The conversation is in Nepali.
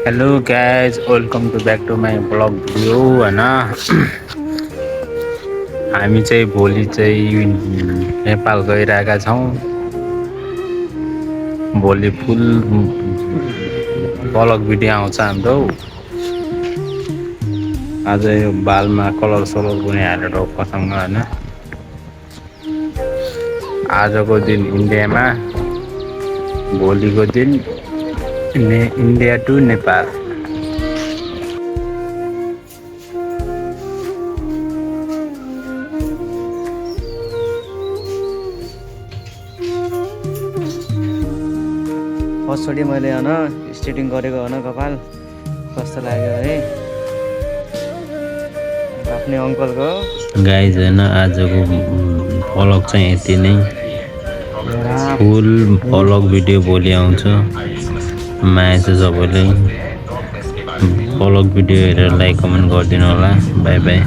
Hello guys welcome to back to my vlog video होइन हामी चाहिँ भोलि चाहिँ नेपाल गइरहेका छौँ। भोलि फुल ब्लग भिडियो आउँछ हाम्रो। आज यो बालमा कलर सलर पनि हालेर पसँग होइन। आजको दिन इन्डियामा, भोलिको दिन इन्डिया टु नेपाल। फर्स्टचोटि मैले होइन स्ट्रेटिङ गरेको होइन कपाल कस्तो लाग्यो है आफ्नै अङ्कलको। गाइज होइन आजको ब्लग चाहिँ यति नै। फुल ब्लग भिडियो भोलि आउँछ। माया छ सबैले। ब्लग भिडियो हेरेर लाइक कमेन्ट गरिदिनु होला। By by.